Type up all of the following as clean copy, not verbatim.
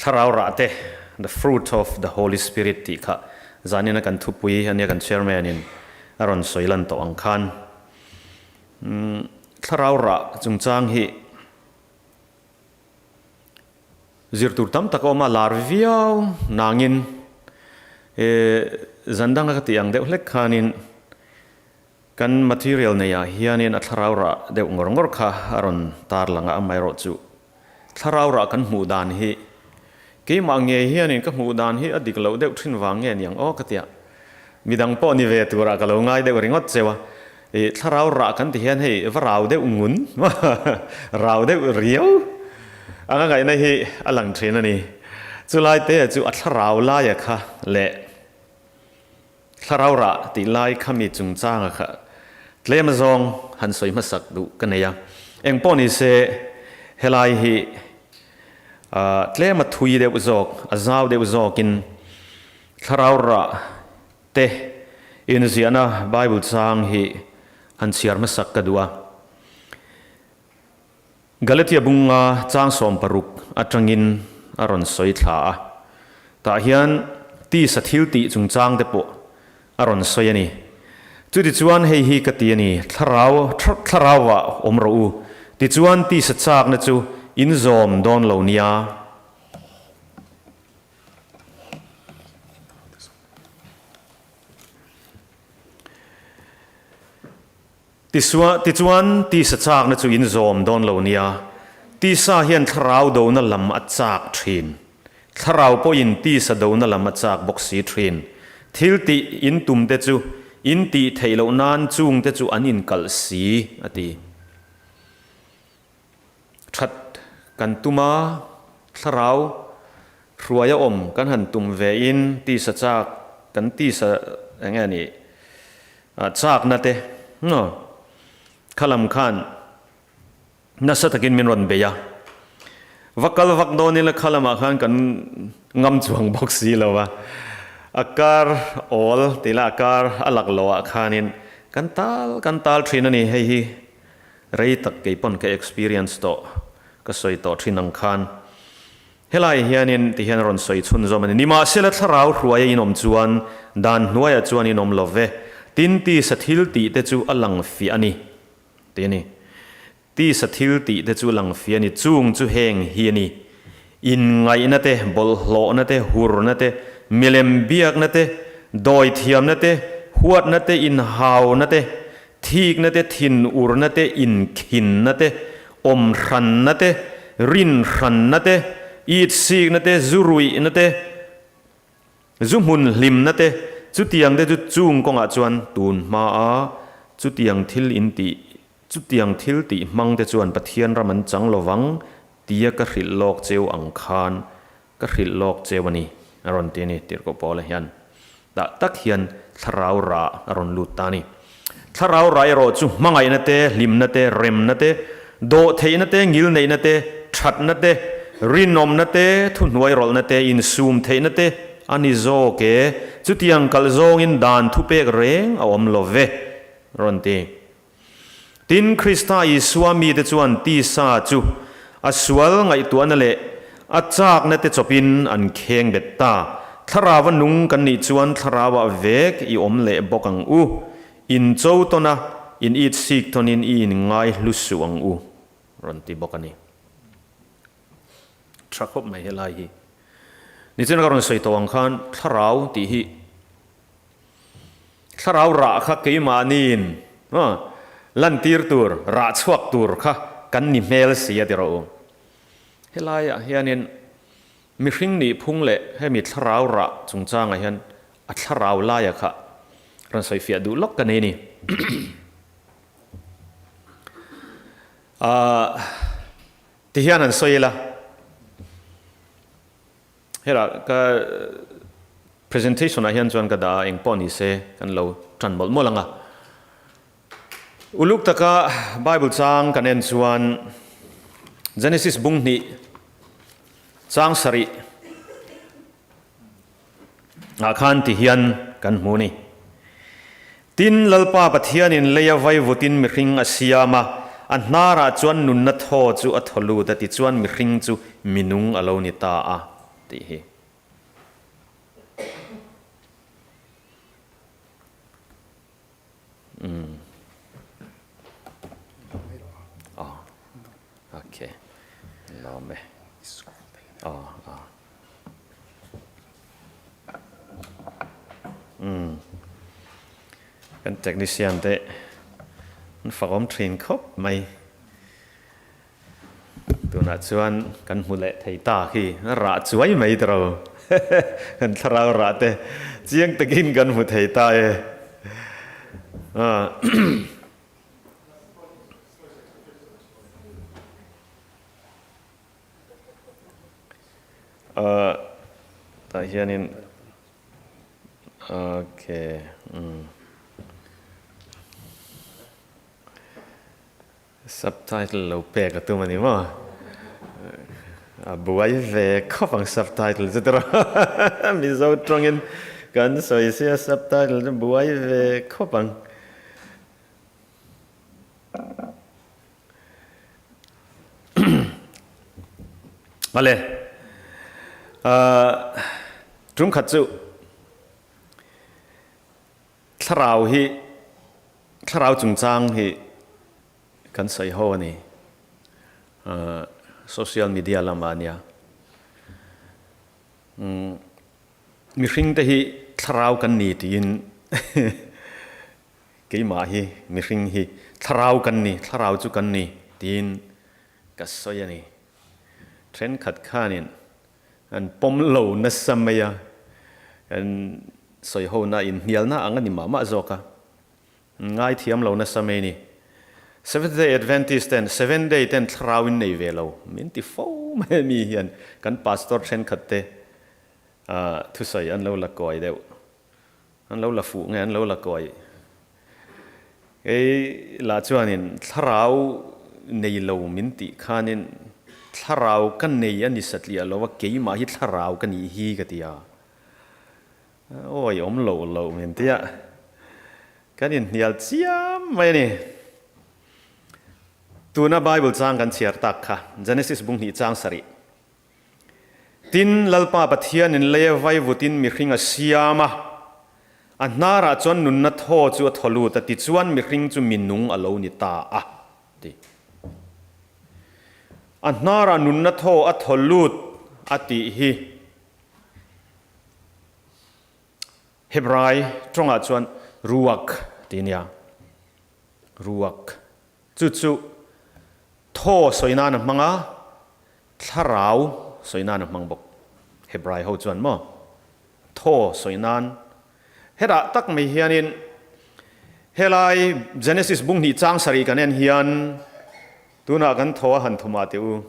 Thlarau rah te, the fruit of the Holy Spirit tih kha zanin a kan thupui ania kan chairman in a rawn sawi lan tawh ang khan. Thlarau rah chungchang hi zir tur tam tak a awm a, lar viau nangin zan danga ka tih ang deuh hlek khanin Kan material neiah hianin a thlarau rah deuh ngawr ngawr kha a rawn tar lang a, amaherawhchu thlarau rah kan hmuh dan hi keimah ngei hianin ka hmuh dan hi a dik loh deuh thin vang nge niang aw ka tia. Midang pawh ni ve turah ka lo ngai deuh ringawt cheu a, ih thlarau rah kan ti hian hei va rau deuh ngun, rau deuh riau anga ngaihna hi a lang thin a ni. Chulai te chu a thlarau laia kha leh. Thlarau rah tih lai kha mi chungchanga kha tlem azawng han sawi hmasak duh ka nei a. Eng pawh ni se helai hi tlem a thui deuh zawk, a zau deuh zawkin thlarau rah te inziahna Bible chang hi han chhiar hmasak ka duh a. Galatia bunga chang 16 atangin a rawn sawi thla a, tah hian tisa thil tih chungchang te pawh a rawn sawi a ni. Chutichuan hei hi ka ti a ni, Thlarau, thlarauah awm rawh u, tichuan tisa chakna chu in zawm dawn lo nia. Tichuan, tisa chakna chu in zawm dawn lo nia. Tisa hian thlarau dona lam a chak thin. Thlarau pawhin tisa dona lam a chak bawk si thin. Thil tih in tum te chu in tih theih loh nan chung te chu an inkalh si, a ti. That kan tum a, thlarau hruai a awm kan han tum ve in tisa chak kan tisa eng nge ni chakna te kha lam khan nasa takin min rawn bei a, va kal vak dawn ila kha lamah khan kan ngam chuang bawk si lo a, a kar awl tih lah a kar a lak loh ah khanin kan tal kan tal thin a ni hei hi. Rei tak kei pawn ka experience tawh, ka sawi tawh thin ang khan. Helai hianin ti hian a rawn sawi chhunzawm a ni. Nimahsela thlarau hruaia in awm chuan dan hnuaiah chuan in awm lo ve. Tin, tisa thil tih te chu a lang fiah a ni. Ti a ni. Tisa thil tih te chu a lang fiah a ni. Chung chu heng hi a ni. Inngaihna te, bawlhhlawhna te, hurna te, milem biakna te, dawithiamna te, huatna te, inhauna te, Thikna te, thinurna te, inkhinna te, awmhranna te, rinhranna te, itsikna te, zu ruihna te, zu hmun hlimna te, chutiang te chu chung kawngah chuan tun hmaa chutiang thil in tih, chutiang thil tih hmang te chuan Pathian ram an chang lovang tia ka hrilh lawk cheu ang khan Ka hrilh lawk cheu a ni, a rawn ti a ni, Tirhkoh Paula hian. Tah tak hian thlarau rah a rawn lut ta a ni. Thlarau rah erawh chu hmangaihna te, hlimna te, remna te, dawhtheihna te, ngilneihna te, thatna te, rinawmna te, thuhnuairawlhna te, insumtheihna te a ni zawk e. Chutiang kalh zawngin dan thupek reng a awm lo ve, a rawn ti. Tin, Krista Isua mite chuan tisa chu a sual ngaihtuahna leh a châkna te chawpin an kheng bet ta. Thlarauva nung kan nih chuan thlarauah vek i awm leh bawk ang u. In cho tawn a, in it sik tawnin i in ngai hlu suh ang u, rawn ti bawk a ni. Tha khawp mai helai hi. Nichina ka rawn sawi tawh ang khan thlarau tih hi Thlarau rah kha keimahniin lantir tur, rah chhuak tur kha kan ni hmel si a ti rawh u. Helaiah hianin mihring nih phung leh hemi thlarau rah chungchangah hian a thlarau laia kha rawn sawifiah duh lawk ka nei a ni. Tihian han sawi ila. Hera ka presentation ah hian chuan ka dah a, eng pawh ni se kan lo tan mawlh mawlh ang a. Uluk taka Bible chang kan en chuan Genesis bung hnih chang sarih ah khan ti hian kan hmu ni. Tin, Lalpa Pathianin leia vaivutin mihring a siam a, a hnarah chuan nunna thaw chu a thaw lut a, tichuan mihring chu minung a lo ni ta a. tih hi. Umm. Aw. Okay. Lawm e. Aw, aw. Umm. Kan technician te an fakawm thin khawp mai. Tunah chuan kan hmu leh thei ta khi rah chuai mai ta ro. Kan thlarau rah te chiang takin kan hmu thei ta e. Tah hianin okay. Subtitle lo pek a tum a ni maw? A buai ve khawp ang subtitle chu tiraw? Mizo tawngin kan sawi sia subtitle chu buai ve khawp ang. Male, tum khat chu Thlarau hi, thlarau chungchang hi kan sawi ho a ni. Social media lamah a nia. Mihring te hi thlarau kan ni tiin keimah hi mihring hi thlarau kan ni, thlarau chu kan ni tiin ka sawi a ni. Thenkhat khanin An pawm lo nasa mai a, kan sawi hona inhnialna ang a ni mah mah zawk a, ngaithiam lo nasa mai a ni. Seventh Day Adventist ten Seven Day ten thlarau in nei ve lo min ti fo mai a mi hian kan pastor thenkhat te thusawi an lo la kawi deuh, an lo la fuh nge an lo la kawi. Kei lah chuanin thlarau nei lo min tih khanin thlarau ka nei a ni satliah lo a, keimah hi thlarau ka nih hi ka ti a. Awi awm loh loh min ti a, kan inhnial chiam mai a ni. Tuna Bible chang kan chhiar tak kha Genesis bung hnih chang sarih. Tin, Lalpa Pathianin lei a vaivutin mihring a siam a, a hnarah chuan nunna thaw chu a thaw lut a, tichuan mihring chu mi nung a lo ni ta a, ti. A hnarah nunna thaw a thaw lut a tih hi Hebrai tawngah chuan ruak tih a nia, ruak. Chu chu thaw sawi nan a hmang a, thlarau sawi nan a hmang bawk. Hebrai ho chuan maw thaw sawi nan hetah tak mai hianin helai Genesis bung hnih chang sarih kan en hian tunah kan thaw a han thum ah teh u.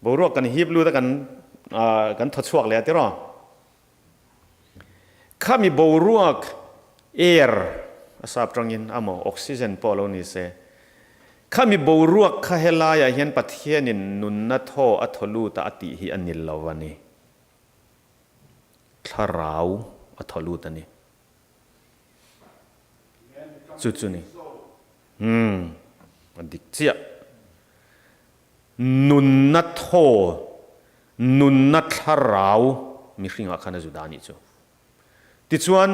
Boruak kan hip lut a kan kan thaw chhuak leh a tiraw. Khami boruak, air, a sap tangin a maw, oxygen pawh lo ni se, khami boruak kha helaiah hian Pathianin nunna thaw a thaw lut a a tih hi a ni lo a ni. Thlarau a thaw lut a ni. Chu chu ni. Umm, a dik chiah. Nunna thaw, nunna thlarau mihringah khan a zu dah a nih chu. Tichuan,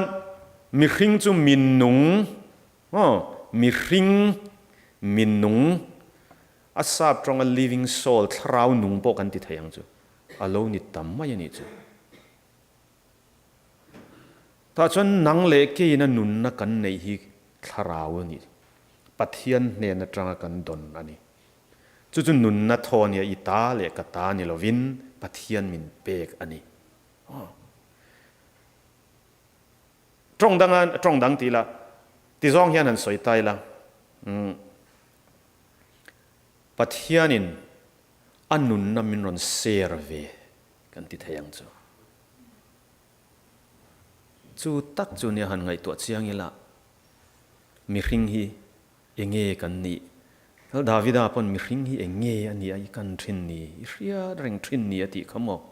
mihring chu minung, aw, mihring, minung, a sap tawnga living soul, thlarau nung pawh kan ti thei ang chu, a lo ni tam mai a nih chu. Tah chuan nang leh keina nunna kan neih hi thlarau a ni. Pathian hnen atanga kan dawn a ni. Chu chu nunna thaw nia i ta leh ka ta ni lovin Pathian min pek a ni. Tawng danga tawng dang ti la, ti zawng hian han sawi ta ila. Pathianin a nunna min rawn share ve kan ti thei ang chu. Chu tak chu nia han ngaihtuah chiang ila mihring hi Enge kan nih? Lal Davida pawn mihring hi enge a nih a i kan thin ni, i hriat reng thin ni a tih kha maw?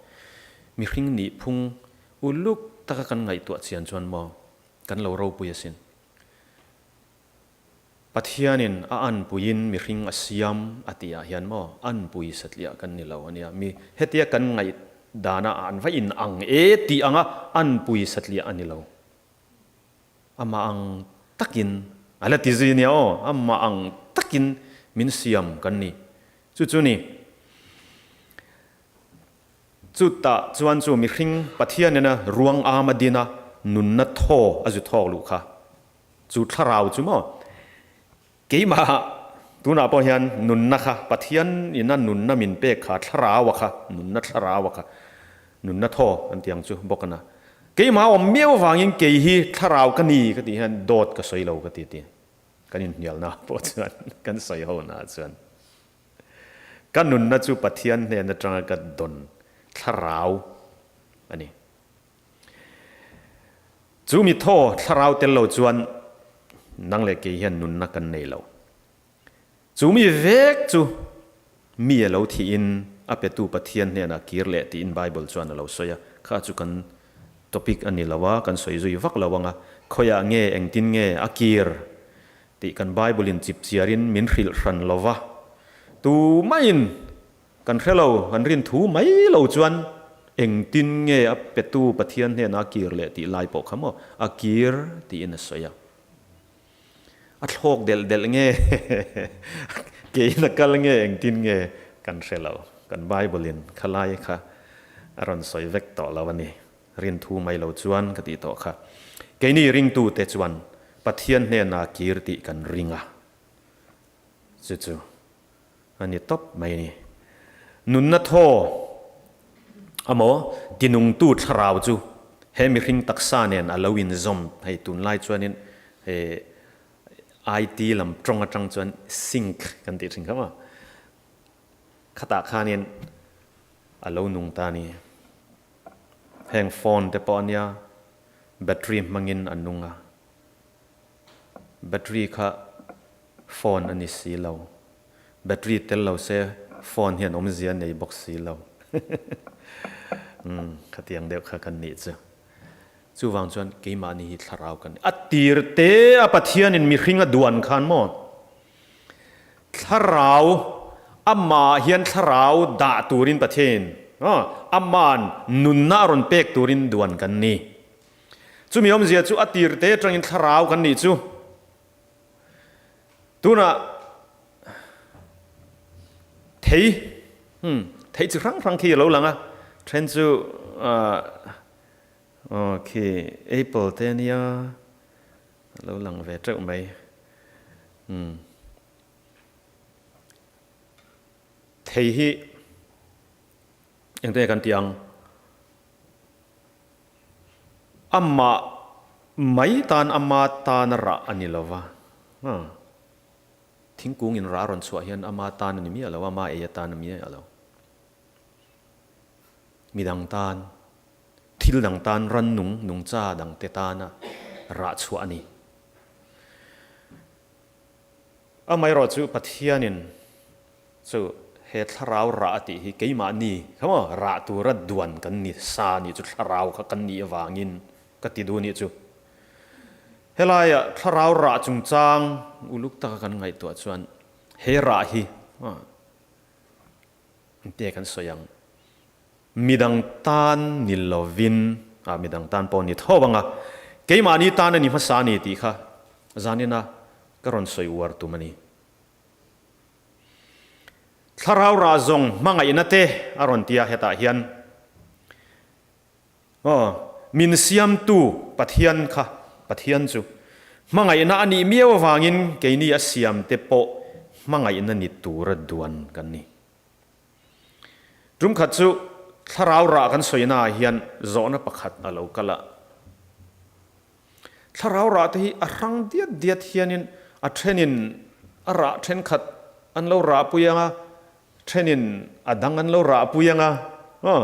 Mihring nih phung uluk taka kan ngaihtuah chian chuan maw kan lo ropui asin. Pathianin a anpuiin mihring a siam a tih ah hian maw anpui satliah kan ni lo a nia. Mi hetia kan ngaih. dana an va in ang e tih anga anpui satliah a ni lo. Amah ang takin a la ti zui nia aw, amah ang takin min siam kan ni. Chu chu ni. Chutah chuan chu mihring Pathian ina ruang am a din a, nunna thaw a zu thawk luh kha. Chu thlarau chu maw? Keimah tunah pawh hian nunna kha Pathian ina nunna min pek kha thlarau a kha, nunna thlarau a kha, nunna thaw an ti ang chu bawk a na. Keimah awm miau avangin kei hi thlarau ka ni ka tih hian dawt ka sawi lo ka ti ti. Kan inhnialna pawh chuan kan sawi ho na chuan. Ka nunna chu Pathian hnen atanga ka dawn thlarau a ni. Chu mi thaw thlarau tel lo chuan nang leh kei hian nunna kan nei lo. Chu mi vek chu mi a lo thihin a petu Pathian hnenah kir leh tiin Bible chuan a lo sawi a, kha chu kan topic a ni lo a, kan sawi zui vak lo ang a, khawiah nge engtin nge a kir tih kan Bible in chip chiarin min hrilh hran lo va, tu maiin kan hre lo, kan rin thu mai lo chuan engtin nge a petu Pathian hnenah a kir leh tih lai pawh kha maw a kir tiin a sawi a. A thlawk delh delh nge keiin a kal nge engtin nge kan hre lo, kan Bible in khalai kha a rawn sawi vek tawh lo a ni. Rinthu mai lo chuan ka tih tawh kha. Keini ringtute chuan Pathian hnena kir tih kan ring a, chu chu a ni tawp mai a ni. Nunna thaw amaw tinungtu thlarau chu he mihring taksa nen a lo inzawm hei tunlai chuanin he IT lam tawng atang chuan sync kan tih thin kha maw. Khatah khanin a lo nung ta a ni. Heng phone te pawh ania battery hmangin a nung a, battery kha phone a ni si lo, battery tel lo se phone hian awmzia a nei bawk si lo. Umm khatiang deuh kha kan nih chu. Chuvang chuan keimahni hi thlarau kan ni. A tir te a Pathianin mihring a duan khan maw? Thlarau, Amah hian thlarau dah turin Pathian, Ama'n nunna a rawn pek turin duan kan ni. Chumi awmzia chu a tir te atangin thlarau kan nih chu. Tunah thei, thei chi hrang hrang khi a lo lang a, then chu khi apple te a nia, A lo lang ve teuh mai. Umm. Thei hi engte kan ti ang? Amah mai tan ama tan a rah a ni lo va. Thingkung in rah a rawn chhuah hian ama tan a ni miah lo, ama ei atan a miah lo. Midang tan, thil dang tan, rannung, nungcha dangte tana rah chhuah a ni. Amaherawh chu Pathianin chu he thlarau rah a tih hi keimahni kha maw rah tura duan kan ni sa nih chu thlarau kha kan nih avangin ka ti duh nih chu. Helaia thlarau rah chungchang uluk taka kan ngaihtuah chuan he rah hi Engte kan sawi ang? Midang tan ni lovin, ah midang tan pawh ni tho ang a, keimahni tan a ni hmasa a ni tih kha zanina ka rawn sawi uar tum a ni. Thlarau rah zawng hmangaihna te a rawn ti a hetah hian. Aw, min siamtu Pathian kha, Pathian chu hmangaihna a nih miau avangin keini a siamte pawh hmangaihna ni tura duan kan ni. Tumkhat chu thlarau rah kan sawina ah hian zawhna pakhat a lo kal a. Thlarau rah te hi a hrang diat diat hianin a thenin a rah thenkhat an lo rahpui ang a, thenin a dang an lo rahpui ang a. Aw.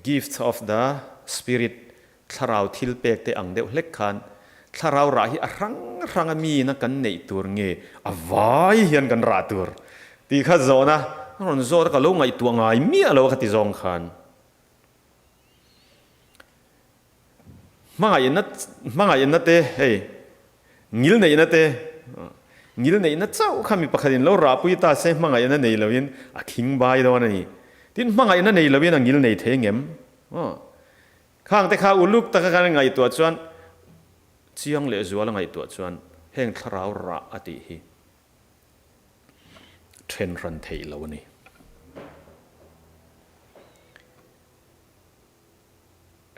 Gifts of the Spirit, Thlarau thil pek te ang deuh hlek khan Thlarau rah hi a hrang hrang a mi na kan neih tur nge a vai hian kan rah tur tih kha zawhna a rawn zawt a, ka lo ngaihtuah ngai miah lo a ka ti zawng khan. Hmangaihna hmangaihna te hei ngilneihna te ngilneihna chauh kha mi pakhat in lo rahpui ta se hmangaihna nei loin a khing bai dawn a ni. Tin, hmangaihna nei loin a ngil nei thei ngem? Aw. Khang te kha uluk taka kan ngaihtuah chuan, chiang leh zual a ngaihtuah chuan heng thlarau rah a tih hi then hran theih lo a ni.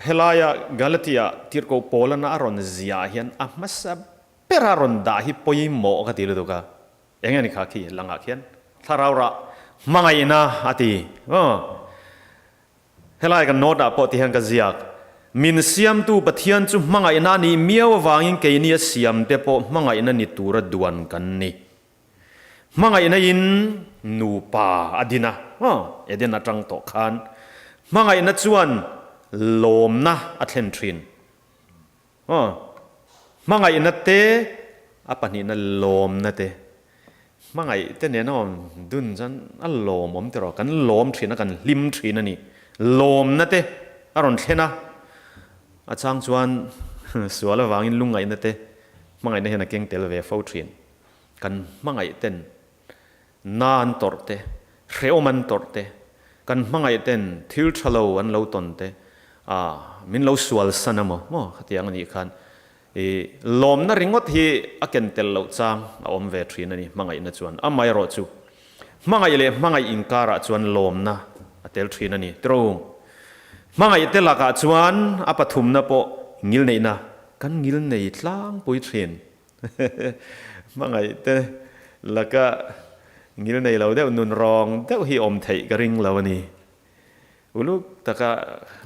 Helaia Galatia tirhkoh Paulana a rawn ziah hian a hmasa bera rawn dah hi pawimawh ka ti lutuk a. Eng nge ni kha khi langah khian thlarau rah hmangaihna a ti. Aw. Helai kan note ah pawh ti hian ka ziak. Min siamtu Pathian chu hmangaihna a nih miau avangin keini a siamte pawh hmangaihna ni tura duan kan ni. Hmangaihna in nupa a din a, aw, Eden atang tawh khan hmangaihna chuan lawmna a thlen thin. Aw, hmangaihna te, a pahnihna lawmna te, hmangaih te nen a awm dun chuan a lawmawm tiraw, kan lawm thin a, kan hlim thin a ni. Lawmna te a rawn thlen a, a chang chuan sual avangin lungngaihna te hmangaihna hian a keng tel ve fo thin. Kan hmangaih ten na an tawrh te, hrehawm an tawrh te, kan hmangaih ten thil tha lo an lo tawn te, ah min lo sual san a maw, maw khatiang a nih khan i lawmna ringawt hi a ken tel loh chang a awm ve thin a ni hmangaihna chuan. Amaherawh chu hmangaih leh hmangaih inkarah chuan lawmna a tel thin a ni. Tiraw? Hmangaih te lakah chuan a pathumna pawh ngilneihna kan ngilnei tlangpui thin. Hmangaih te laka ngil nei lo deuh nun rawng deuh hi awm theih ka ring lo a ni. Uluk taka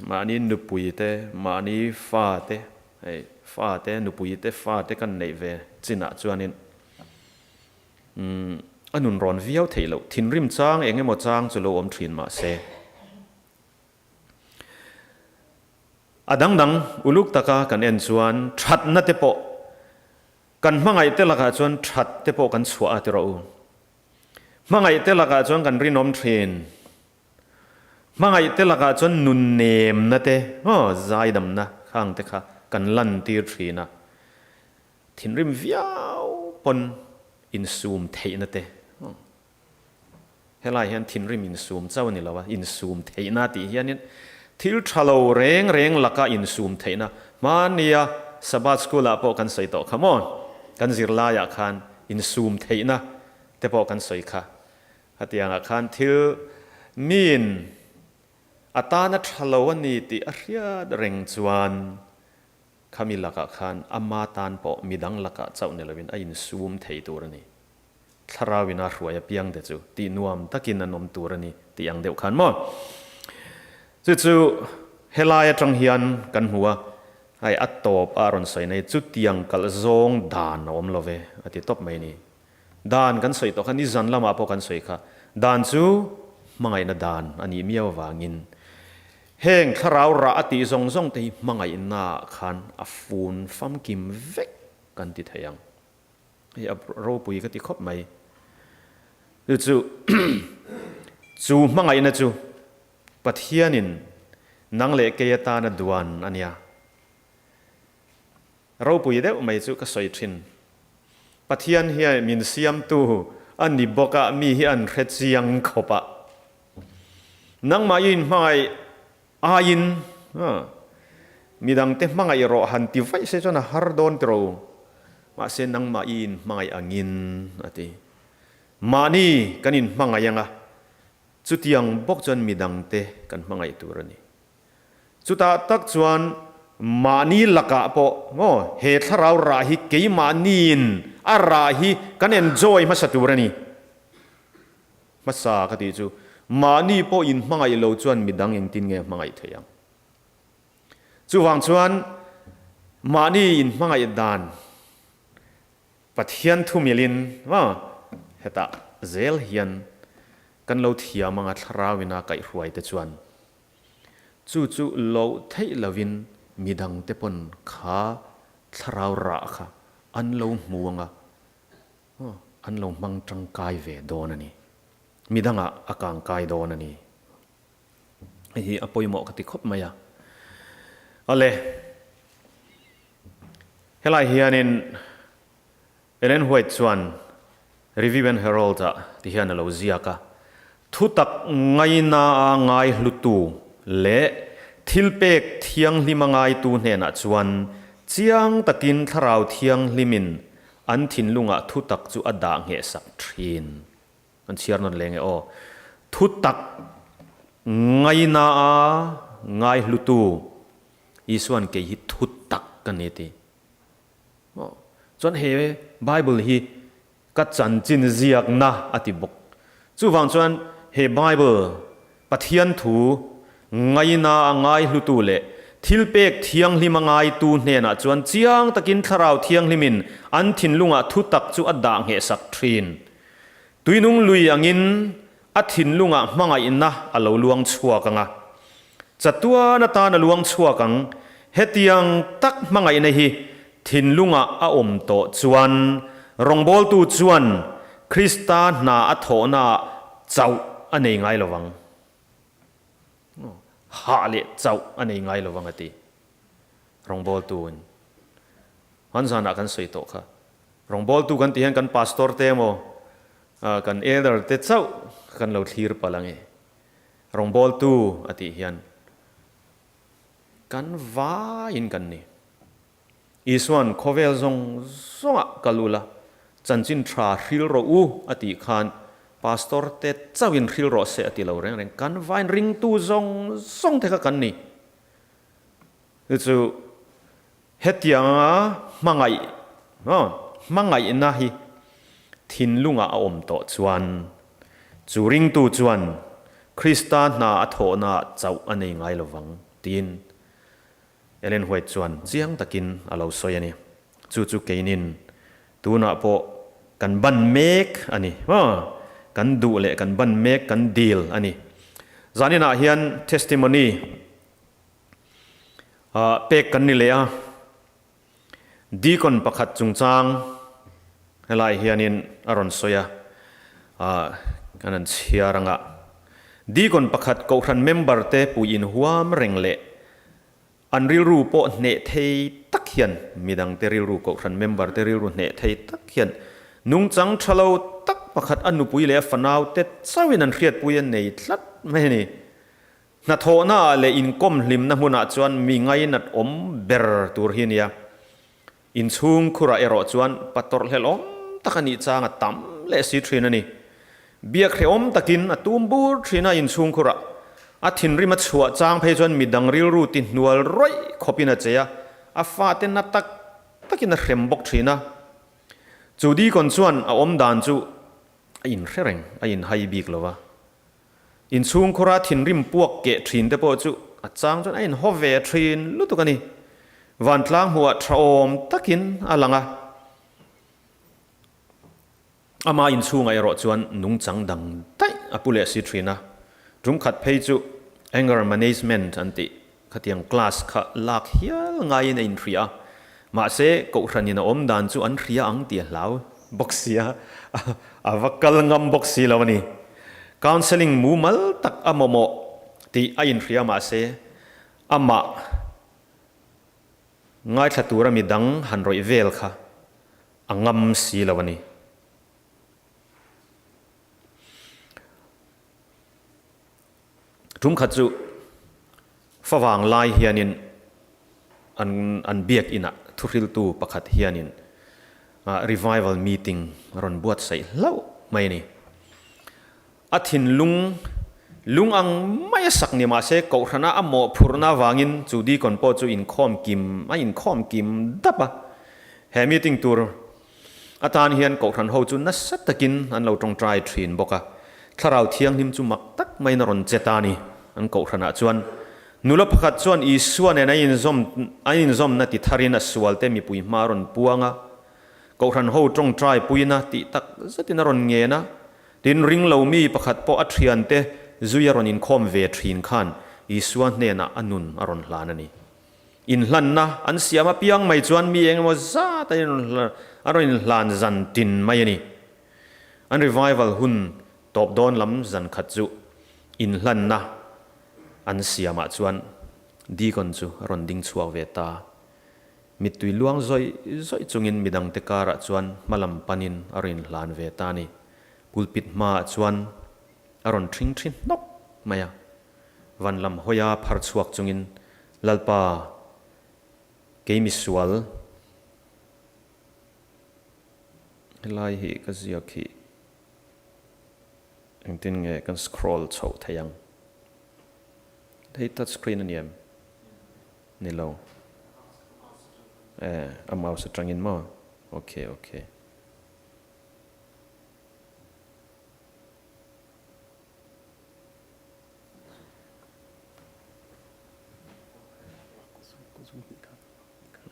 mahni nupui te, mahni fa te, hei fa te, nupui te, fa te kan neih ve chinah chuanin umm a nun rawn viau theih loh. Thinrim chang eng emaw chang chu lo awm thin mah se. A dang dang uluk taka kan en chuan thatna te pawh kan hmangaih te lakah chuan that te pawh kan chhuah a ti rawh u. Hmangaih te lakah chuan kan rinawm thin. Hmangaih te lakah chuan nunnemna te, aw zaidamna khang te kha kan lantir thin a. Thinrim viau pawn insum theihna te. Helai hian thinrim insum chauh a ni lo a, insum theihna tih hianin thil tha lo reng reng laka insum theihna, hmania Sabbath School ah pawh kan sawi tawh kha maw, kan zirlaiah khan insum theihna te pawh kan sawi kha. Hetiangah khan thil miin a tana tha lo a ni tih a hriat reng chuan khami lakah khan ama tan pawh midang lakah chauh ni loin a insum thei tur a ni. Thlarau in a hruai apiang te chu tih nuam takin an awm tur a ni tih ang deuh khan maw? Chu chu helai atang hian kan hmu a, hei a tawp a rawn sawi nei chutiang kalh zawng dan a awm lo ve a ti tawp mai ni. Dan kan sawi tawh kha nizan lamah pawh kan sawi kha, dan chu hmangaihna dan a nih miau avangin heng thlarau rah a tih zawng zawng te hi hmangaihna ah khan a fun famkim vek kan ti thei ang. Hei a ropui ka ti khawp mai. Chu chu chu hmangaihna chu Pathianin nang leh kei atana duan a nia. Ropui deuh mai chu ka sawi thin. Pathian hian min siamtu a ni bawk a, mi hi an hre chiang khawp a. Nangmah i inhmangaih aiin midangte hmangaih rawh han ti vaih se chuan a har dawn tiro. Mahse nangmah i inhmangaih angin a ti. Mahni kan inhmangaih anga chutiang bawk chuan midangte kan hmangaih tur a ni. Chutah tak chuan mahni lakah pawh maw he thlarau rah hi keimahniin a rah hi kan enjoy hmasa tur a ni. Hmasa ka tih chu, mahni pawh inhmangaih lo chuan midang engtin nge hmangaih thei ang? Chuvang chuan mahni inhmangaih dan Pathian thu milin hetah zel hian kan lo thiam anga thlarauina kaihhruai te chuan chu chu loh theih lovin midangte pawn kha thlarau rah kha an lo hmu anga An lo hmang tangkai ve dawn a ni. Midangah a kangkai dawn a ni. Hei hi a pawimawh ka ti khawp mai a. Awle, helai hianin Ellen White chuan Review and Herald ah ti hian a lo ziak a. Thutak ngainaa ngaihlutu leh thilpek thianghlima ngaitu hnenah chuan chiang takin Thlarau Thianghlimin an thinlungah thutak chu a dah nghehsak thin. Kan chhiar nawn leng e aw. Thutak ngainaa ngaihlutu Isuan kei hi thutak ka ni ti. Chuan he Bible hi Ka chanchin ziakna a ti bawk. Chuvang chuan he Bible, Pathian thu, ngaina a ngaihlutu leh thilpek thianghlim a ngaitu hnenah chuan chiang takin Thlarau Thianghlimin an thinlungah thutak chu a dah nghehsak thin. Tuinung lui angin a thinlungah hmangaihna a lo luang chhuak ang a. Chatuan atan a luang chhuak ang. Hetiang tak hmangaihna hi thinlungah a awm tawh chuan rawngbawltu chuan Krista hna a thawhnaah chauh a nei ngai lo vang. Hah leh chauh a nei ngai lo vang a ti. Rawngbawltuin hman zanah kan sawi tawh kha. Rawngbawltu kan tih hian kan pastor te emaw kan elder te chauh kan lo thlir palh ang e. Rawngbawltu a tih hian kan vaiin kan ni. Isuan khawvel zawng zawngah kal ula, chanchin tha hril rawh u a tih khan pastor te chauhin hril rawh se a ti lo reng reng. Kan vaiin ringtu zawng zawng te kha kan ni. Chu chu hetianga hmangaih hmangaihna hi thinlungah a awm tawh chuan chu ringtu chuan Krista hna a thawhnaah chauh a nei ngai lovang tiin Ellen White chuan chiang takin a lo sawi a ni. Chu chu keinin tunah pawh kan ban mek a ni. Kan duh leh kan ban mek, kan dil a ni. Zaninah hian testimony Pek kan ni leh a, Deacon pakhat chungchang helai hianin a rawn sawi a, kan han chhiar ang a. Deacon pakhat Kohhran member te puiin huam reng leh an rilru pawh hneh thei tak hian, midangte rilru, Kohhran member te rilru hneh thei tak hian nungchang tha lo tak pakhat a nupui leh a fanau te chauhin an hriatpui a nei tlat mai a ni. Hnathawhnaah leh inkawm hlimna hmunah chuan mi ngainat awm ber tur hi nia. Inchhung khurah erawh chuan pa tawrhhlelh awm tak a nih chang a tam leh si thin a ni. Biak hrehawm takin a tum bur thin a inchhung khurah. A thinrim a chhuah chang phei chuan midang rilru ti hnual rawih khawpin a chei a, a fate na tak takin a hrem bawk thin a. Chu Deacon chuan a awmdan chu a inhre reng, a inhai bik lo va. Inchhungkhura thinrim puak keh thin te pawh chu a chang chuan a inhaw ve thin lutuk a ni. Vantlang hmuhah tha awm takin a lang a. Ama inchhungah erawh chuan nungchang dang daih a pu leh si thin a. Tum khat phei chu anger management an tih khatiang class kha lak hial ngaiin a inhria a. Mahse, Kohhranin a awm dan chu an hria ang tih a hlau bawk sia, a va kal ngam bawk si lo a ni. Counselling mumal tak a mamawh tih a inhria mahse, amah ngaithla tura midang han rawih vel kha a ngam si lo a ni. Tumkhat chu favang lai hianin an an biak inah thuhriltu pakhat hianin revival meeting a rawn buatsaih hlauh mai a ni. A thinlung lung ang mai a sak ni mahse Kohhrana a mawhphurhna avangin chu deacon pawh chu inkhawm kim a inkhawm kim dap a. He meeting tur Atan hian Kohhran ho chu nasa takin an lo tawngtai thin bawk a, Thlarau Thianghlim chu mak tak maiin a rawn che ta a ni. An Kohhranah chuan nula pakhat chuan Isua nen a inzawm a inzawmna ti tharin a sualte mipui hma a rawn puang a, Kohhran ho tawngtai puina tih tak zetin a rawn ngen a, tin ringlo mi pakhat pawh a thiante zui a rawn inkhawm ve thin khan Isua hnenah a nun a rawn hlan a ni. Inhlanna an siam apiang mai chuan mi eng emaw zat a a rawn inhlan zan tin mai a ni. An revival hun tawp dawn lam zan khat chu inhlanna an siamah chuan Deacon chu a rawn ding chhuak ve ta. Mittui luang zawih zawih chungin midangte karah chuan hmalam panin a rawn inhlan ve ta a ni. Pulpit hmaah chuan. A rawn ṭhing ṭhi hnawk mai a. Van lam hawia phar chhuak chungin, Lalpa, kei misual, helai hi ka ziak hi engtin nge kan scroll chhoh thei ang? Hei touch screen a ni em? Ni lo. Eh, a mouse atangin maw? Okay, okay.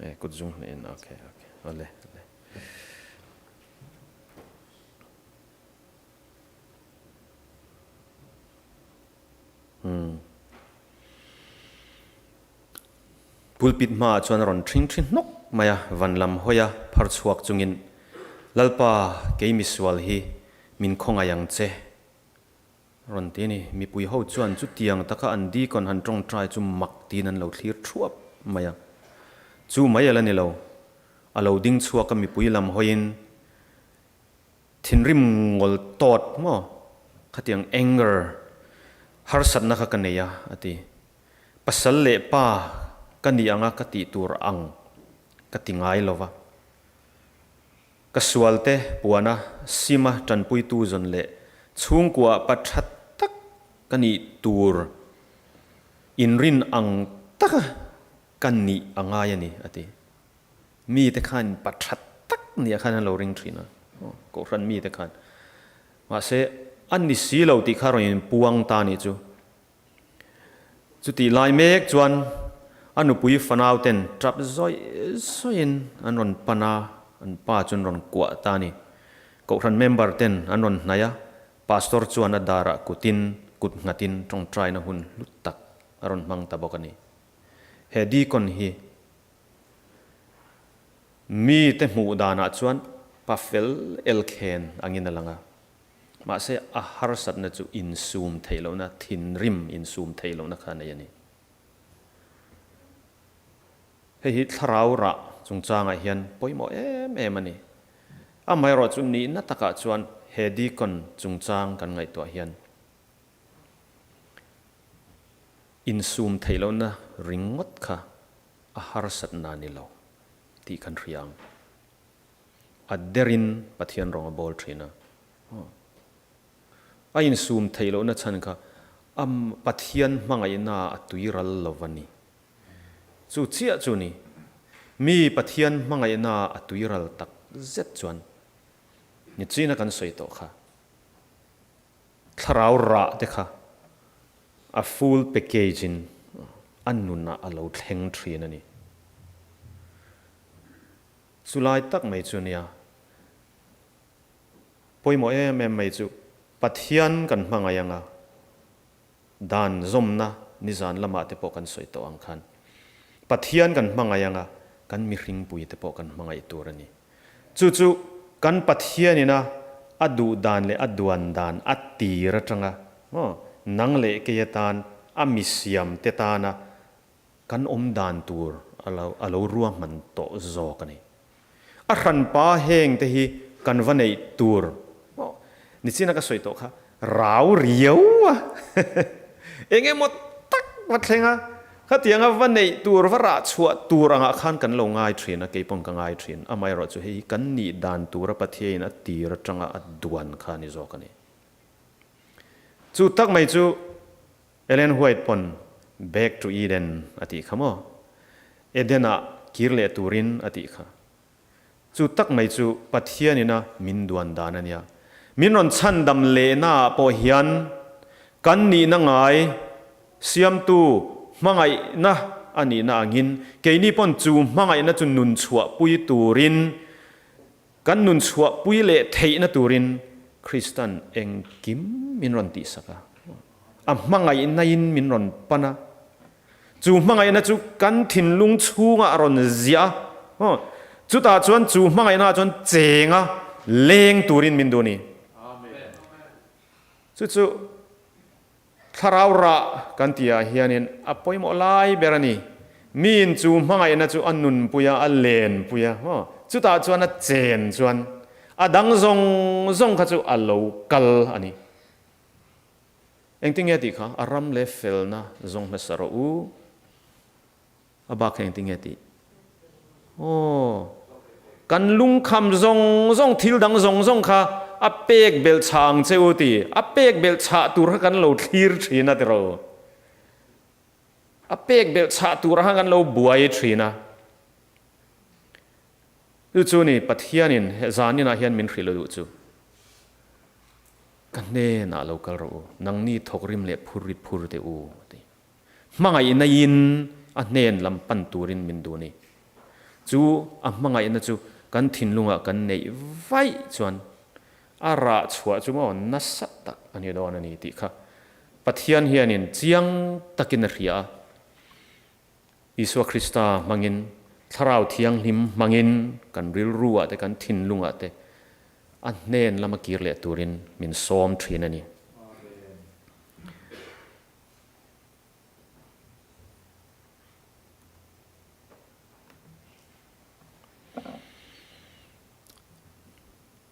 Eh, kut zung hnih in, okay, okay. Ole, ole. Pulpit hmaah chuan a rawn ṭhing ṭhi hnawk mai a, van lam hawi a phar chhuak chungin, Lalpa, kei misual hi min khawngaih ang che, rawn ti a ni. Mipui ho chuan chutiang taka an deacon han ṭawngṭai chu mak tiin an lo thlir ṭhuap mai a. Chu mai a la ni lo, a lo ding chhuak a mipui lam hawiin, Thinrim ngawl tawt maw? Khatiang anger harsatna kha ka nei a, a ti. Pasal leh pa ka nih anga ka tih tur ang ka ti ngai lo va. Ka sualte puana sima tanpuitu zawn leh chhungkua pa tha tak ka nih tur inrin ang taka ka nih a ngai a ni, a ti. Mite khan pa tha tak nia khan an lo ring thin a, Kohhran mite khan. Mahse, a ni si lo tih kha rawn inpuang ta nih chu. Chutih lai mek chuan a nupui fanau ten tap zawih zawihin an rawn pan a, an pa chu an rawn kuah ta a ni. Kohhran member ten an rawn hnaih a, Pastor chuan a darah kutin kut nghatin tawngtaina hun hlu tak a rawn hmang ta bawk a ni. He deacon hi Mite hmuh danah chuan pa fel elkhen angin a lang a, mahse a harsatna chu insum theih lohna, thinrim insum theih lohna kha a nei a ni. Hei hi thlarau rah chungchangah hian pawimawh em em a ni. Amaherawhchu nihna takah chuan he deacon chungchang kan ngaihtuah hian insum theih lohna ringawt kha a harsatna ni lo tih kan hria ang. A derin Pathian rawng a bawl thin a. A insum theih lohna chhan kha a Pathian hmangaihna a tui ral lo va ni. Chu chiah chu ni. Mi Pathian hmangaihna a tui ral tak zet chuan nichina kan sawi tawh kha. Thlarau rah te kha a full package in a nunah a lo thleng thin a ni. Chulai tak mai chu nia pawimawh em em mai chu Pathian kan hmangaih anga dan zawmna nizan lamah te pawh kan sawi tawh ang khan Pathian kan hmangaih anga kan mihringpui te pawh kan hmangaih tur a ni. Chu chu kan Pathianina a duh dan leh a duan dan a tir atanga maw nang leh kei atan a misiam te tana kan awm dan tur a lo a lo ruahman tawh zawk a ni. A hranpa heng te hi kan va neih tur maw nichina ka sawi tawh kha rau riau a eng emaw tak va thleng a. Khatianga va neih tur, va rah chhuah tur angah khan kan lo ngai thin a, kei pawn ka ngai thin. Amaherawhchu hei hi kan nih dan tura Pathiain a tir atanga a duan kha a ni zawk a ni. Chu tak mai chu Ellen White pawn Back to Eden a tih kha maw? Eden-ah kir leh turin a tih kha. Chu tak mai chu Pathianina min duan dan a nia. Min rawn chhandam lehnaah pawh hian kan nihna ngai siamtu hmangaihna a nihna angin keini pawn chu hmangaihna chu nun chhuahpui turin, kan nun chhuahpui leh theihna turin Kristan engkim min rawn tihsak a. A hmangaihnain min rawn pan a. Chu hmangaihna chu kan thinlung chhungah a rawn ziah a, chutah chuan chu hmangaihna ah chuan chenga leng turin min duh a ni. Chu chu thlarau rah kan tih ah hianin a pawimawh lai ber a ni. Miin chu hmangaihna chu a nunpui a, a lenpui a, chutah chuan a chen chuan a dang zawng zawng kha chu a lo kal a ni. Engtinge tih kha? A ram leh felna zawng hmasa rawh u. A bak kha engtinge tih? Aw, kan lungkham zawng zawng, thil dang zawng zawng kha a pek belh chah ang che u ti. A pek belh chah tur kha kan lo thlir thin a tiraw? A pek belh chah tur kha kan lo buai thin a. Chu chu ni Pathianin he zaninah hian min hrilh a duh chu. Ka hnenah lo kal rawh u, nangni thawkrim leh phur rit phur teh u, a ti. Hmangaihna in a hnen lam pan turin min duh ni. Chu a hmangaihna chu kan thinlungah kan neih vaih chuan a rah chhuah chu maw nasa tak a ni dawn a ni tih kha Pathian hianin chiang takin a hria a. Isua Krista hmangin, Thlarau Thianghlim hmangin kan rilruah te, kan thinlungah te a hnen lama kir leh turin min sawm thin a ni.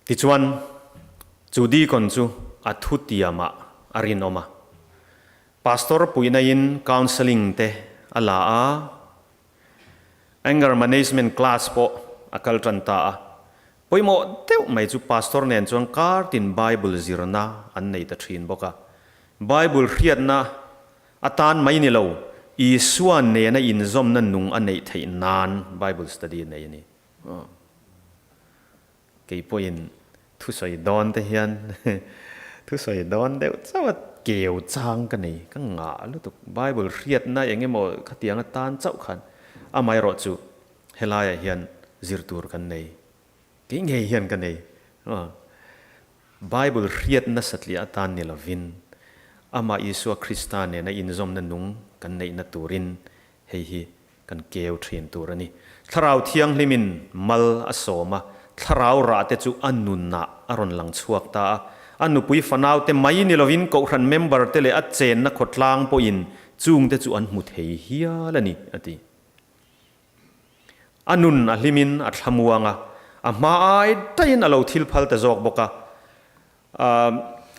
Tichuan, chu deacon chu a thutiamah a rinawm a. Pastor puihnain counselling te a la a, anger management class pawh a kal tan ta a. Pawimawh deuh mai chu pastor nen chuan kartin Bible zirna an nei ta thin bawk a. Bible hriatna atan mai ni lo, Isua nena inzawmna nung a neih theih nan Bible study a nei a ni. Kei pawhin thusawi dawn te hian thusawi dawn deuh chauh a keu chang ka nei, ka ngah lutuk. Bible hriatna eng emaw khatiang atan chauh khan amaherawh chu helaiah hian zir tur kan nei, kei ngei hian ka nei. Bible hriatna satliah atan ni lovin amah Isua Krista nena inzawmna nung kan neihna turin hei hi Kan keu thin tur a ni. Thlarau Thianghlimin mal a sawm a, thlarau rahte chu a nunah a rawn lang chhuak ta a. A nupui fanaute mai ni lovin Kohhran member-te leh a chenna khawtlang pawhin chungte chu an hmu thei hial a ni, a ti. A nun a hlimin a thlamuang a, a hma ai daihin a lo thil phal ta zawk bawk a.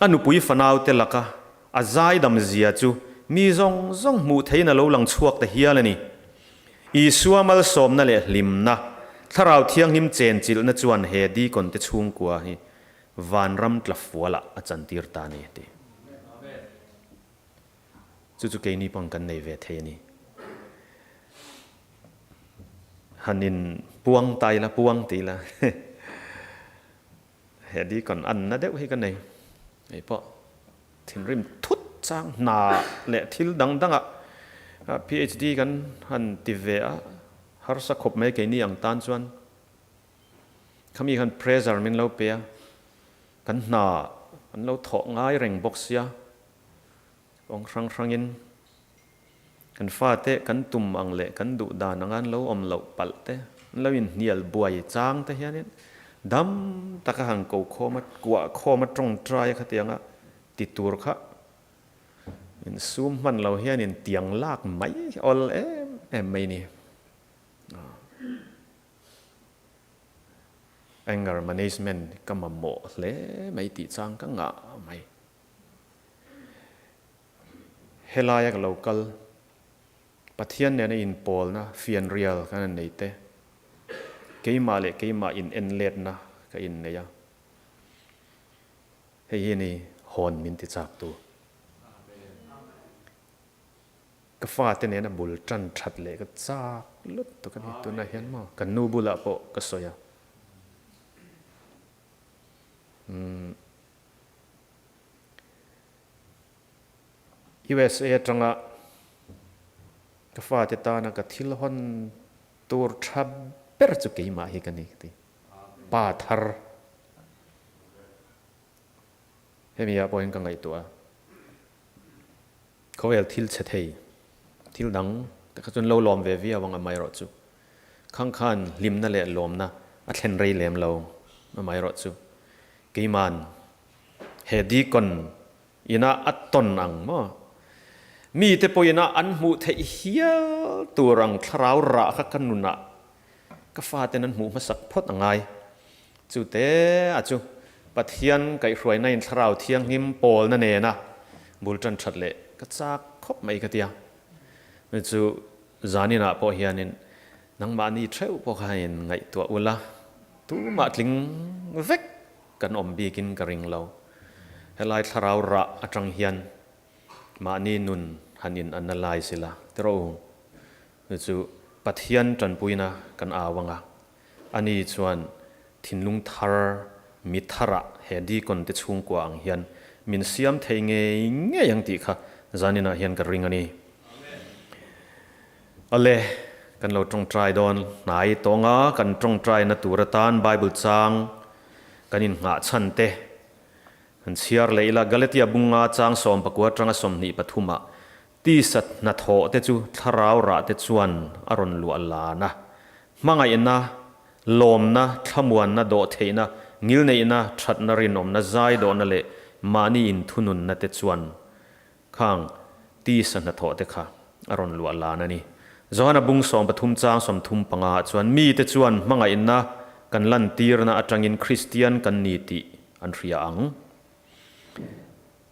A nupui fanaute laka a zaidam zia chu mi zawng zawng hmuh theihin a lo lang chhuak ta hial a ni. Isua malsawmna leh hlimna, Thlarau Thianghlim chenchilhna chuan he deacon te chhungkua hi vanram tlafualah a chantir ta a ni, a ti. Chu chu keini paw'n kan nei ve thei a ni. Han in puang ta ila, puang ti ila. He deacon anna deuh hi ka nei. Hei pawh thinrim thut chang hna leh thil dang dangah PhD kan han ti ve a, harsa khawp mai keini ang tan chuan khami khan pressure min lo pe a, kan hna an lo thawh ngai reng bawk sia, kawng hrang hrangin Kan fate kan tum ang leh kan duh dan anga an lo awm loh palh te, an lo inhnial buai chang te hianin dam taka han ko khawm a, kuah khawm a tawngtai a khatianga ti tur kha insum hman lo hianin tiang lak mai awl em em mai ni. Anger management ka mamawh hle mai tih chang ka ngah mai. Helaia ka lo kal, Pathian nena inpawlna fianrial kan han nei te, keimah leh keimah in enletna ka innei a, hei hi ni hawn min ti chak tu. Ka fate nena bul tan that leh ka chak lutuk a ni tunah hian maw, ka nu bulah pawh ka sawi a. Umm. USA atanga ka fate tana ka thil hawn tur tha ber chu keimah hi ka ni ka ti. Pa thar. Hemi ah pawhin ka ngaihtuah a. Khawvel thil chhe thei, thil dang te kha chuan lo lawm ve viau ang amaherawhchu khang khan hlimna leh lawmna a thlen rei lem lo amaherawhchu keiman He deacon ina a tawn ang maw? Mite pawhin a an hmuh theih hial tur ang thlarau rah kha ka nunah ka faten an hmuh hmasak phawt a ngai. Chute a chu Pathian kaihhruaina in thlarau thianghlim pawlna nena Bul tan that leh ka chak khawp mai ka tia. Chu zaninah pawh hianin nangmahni theuh pawh kha in ngaihtuah ula, tumah tling vek kan awm bikin ka ring lo. Helai thlarau rah atang hian mahni nun han in analyse ila tiraw u. Chu chu Pathian tanpuina kan au anga, ani chuan thinlung thar mi tharah he Deacon te chhungkua ang hian min siam thei ngei ngei ang tih kha zaninah hian ka ring a ni. Awle, kan lo tawngtai dawn hnai tawnga kan tawngtaina tur atan Bible chang kan innghah chhan te kan chhiar leh ila. Galatia bunga chang 19 atanga 23 ah Tisa hnathawh te chu thlarau rah te chuan a rawn luah lan a. Hmangaihna, lawmna, thlamuanna, dawhtheihna, ngilneihna, thatna, rinawmna, zaidawhna leh mahni inthununna te chuan khang tisa hnathawh te kha a rawn luah lan a ni. Johana bung 13 chang 35 ah chuan mite chuan hmangaihna kan lantirna atangin Kristian kan ni tih an hria ang.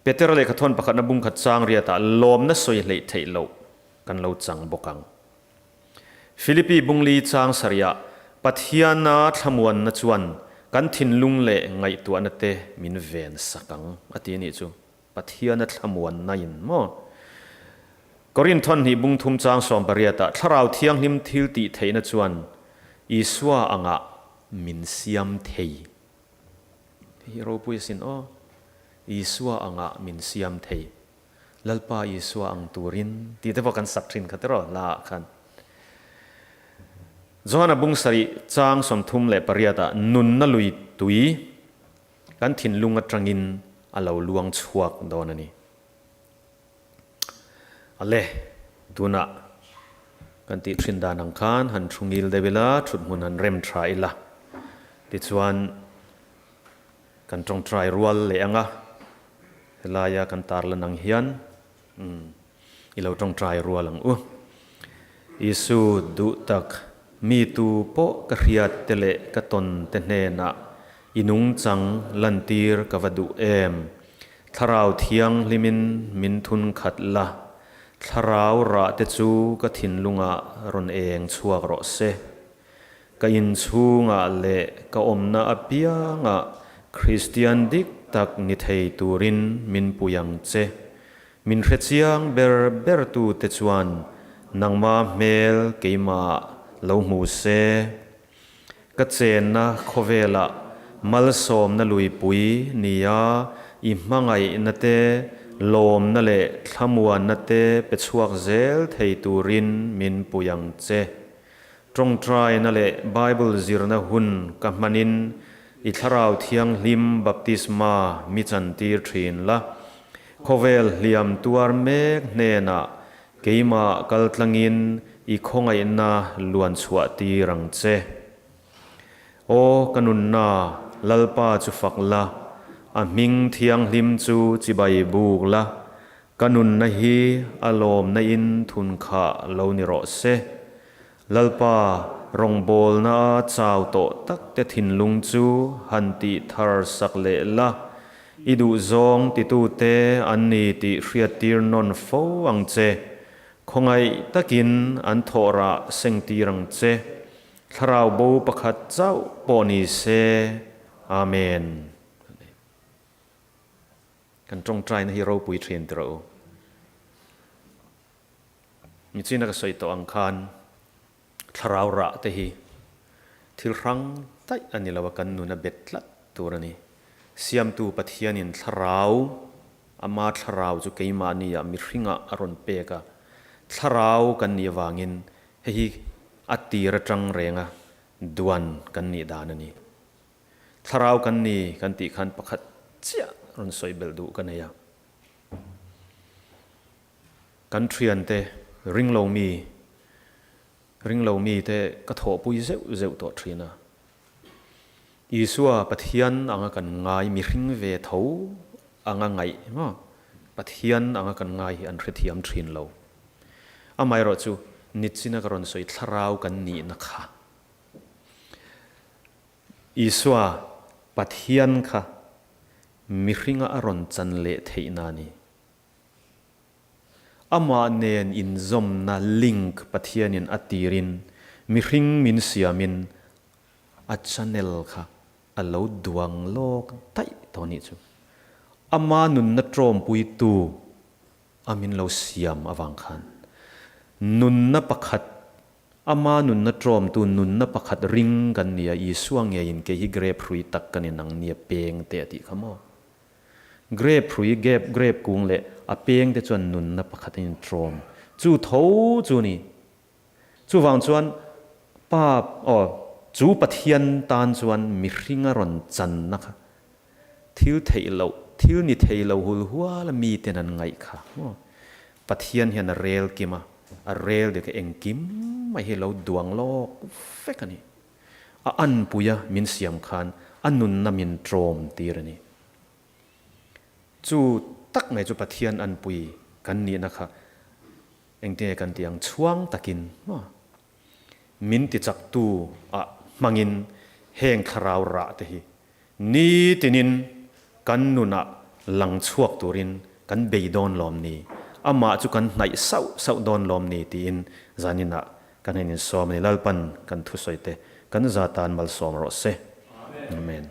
Petera lehkhathawn pakhatna bungkhat chang riatah lawmna sawi hleih theih loh kan lo chang bawk ang. Philippi bungli chang sarihah Pathiana thlamuanna chuan kan thinlung leh ngaihtuahna te min ven sak ang a ti a nih chu. Pathiana thlamuanna in maw? Korinthon hnih bungthum chang 18 ah Thlarau Thianghlim thil tih theihna chuan Isua angah min siam thei. Hei hi ropui asin aw. Isua angah min siam thei. Lalpa Isua ang turin tih te pawh kan sak thin kha tiraw hla ah khan. Johana bung sarih chang 38 ah nunna lui tui kan thinlung atangin a lo luang chhuak dawn a ni. Ale, tunah kan tih thin dan ang khan han thu ngil deuh ila, thut hmun han rem tha ila, tichuan kan tawngtai rual leh ang a, helaia kan tarlan ang hian i lo tawngtai rual ang u. Isu duh tak, mi tu pawh ka hriat te leh ka tawn te hnenah i nungchang lantir ka va duh em? Thlarau Thianghlimin min thun khat la, Thlarau rah te chu ka thinlungah rawn eng chhuak rawh se. Ka inchhungah leh ka awmna apiangah Kristian dik tak ni thei turin min pui ang che. Min hrechiang ber bertute chuan nangma hmel keimah lo hmu se. Ka chenna khawvelah malsawmna luipui nia i hmangaihna te, lawmna leh thlamuanna te pe chhuak zel thei turin min pui ang che. Tawngtaina leh Bible zirna hun ka hmanin i Thlarau Thianghlim baptisma mi chantir thin la. Khawvel hliam tuar mek hnenah Keimah kaltlangin i khawngaihna luan chhuah tir ang che. Aw ka nunna, Lalpa chu fak la, a hming thianghlim chu chibai buk la, ka nunna hi a lawmna in thun khah lo ni rawh se. Lalpa, rawngbawlna a chau tawh tak te thinlung chu han tih thar sak leh la, I duhzawng titute an ni tih hriattir nawn fo ang che. Khawngaih takin an thawhrah sengtir ang che. Thlarau bo pakhat chauh pawh ni se. Amen. Kan tawngtaina hi ropui thin tiraw u. Michina ka sawi tawh ang khan thlarau rah te hi thil hrang daih a ni lo a, kan nun a bet tlat tur a ni. Siamtu Pathianin thlarau, ama thlarau chu keimahniah mihringah a rawn pek a, thlarau kan nih avangin hei hi a tir atang renga duan kan nih dan a ni. Thlarau kan ni kan tih khan pakhat chiah rawn sawi belh duh ka nei a. Kan thiante ringlo mi, ringlo mite ka thawhpui zeuh zeuh tawh thin a. Isua Pathian anga kan ngai mihring ve tho anga ngaih maw? Pathian anga kan ngai hi an hrethiam thin lo. Amaherawh chu nichina ka rawn sawi thlarau kan nihna kha. Isua Pathian kha mihringa a rawn chan leh theihna a ni. Amah nen inzawmna link Pathianin a tirin mihring min siamin a channel kha a lo duang lawk daih tawh nih chu. Ama nunna tawmpuitu a min lo siam avang khan nunna pakhat Ama nunna tawmtu nunna pakhat ring kan nia, Isua ngeiin kei hi grape hrui tak ka ni nang nia peng te a tih kha maw? Grape hrui, gap, grape kung leh a peng te chuan nunna pakhat an intawm. Chu tho chu ni. Chuvang chuan Pa, aw, chu Pathian tan chuan mihring a rawn channa kha thil theih loh, thil ni thei lo hul hual a miten an ngaih kha maw? Pathian hian a rel kim a, a rel dik a engkim mai hi lo duang lawk vek a ni. A anpui a min siam khan a nunna min tawm tir a ni. Chu tak mai chu Pathian anpui kan nihna kha engtinge kan tih ang chhuang takin maw? Min tichaktu ah hmangin heng thlarau rah te hi Nitinin kan nunah lang chhuak turin kan bei dawn lawm ni? Amah chu kan hnaih sauh sauh dawn lawm ni? tiin zaninah kan han insawm a ni. Lalpan kan thusawi te kan za tan malsawm rawh se. Amen.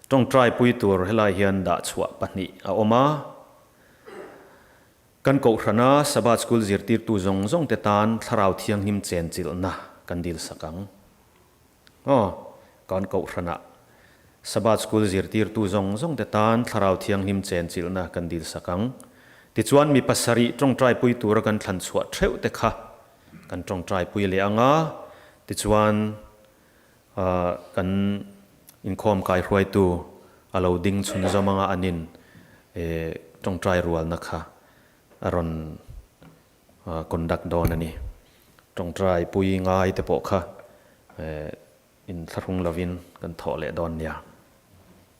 Tawngtai pui tur helai hian dah chhuah pahnih a awm a. Kan Kohhrana Sabbath School zirtirtu zawng zawng te tan Thlarau Thianghlim chenchilhna kan dilsak ang. Aw, kan Kohhranah Sabbath School zirtirtu zawng zawng te tan Thlarau Thianghlim chenchilhna kan dilsak ang. Tichuan mi pasarih tawngtaipui tura kan thlan chhuah theuh te kha kan tawngtaipui leh ang a, tichuan kan inkhawm kaihruaitu a lo ding chhunzawm anga anin tawngtai rualna kha a rawn conduct dawn a ni. Tawngtai pui ngai te pawh kha inthlahrung lovin kan thawh leh dawn nia.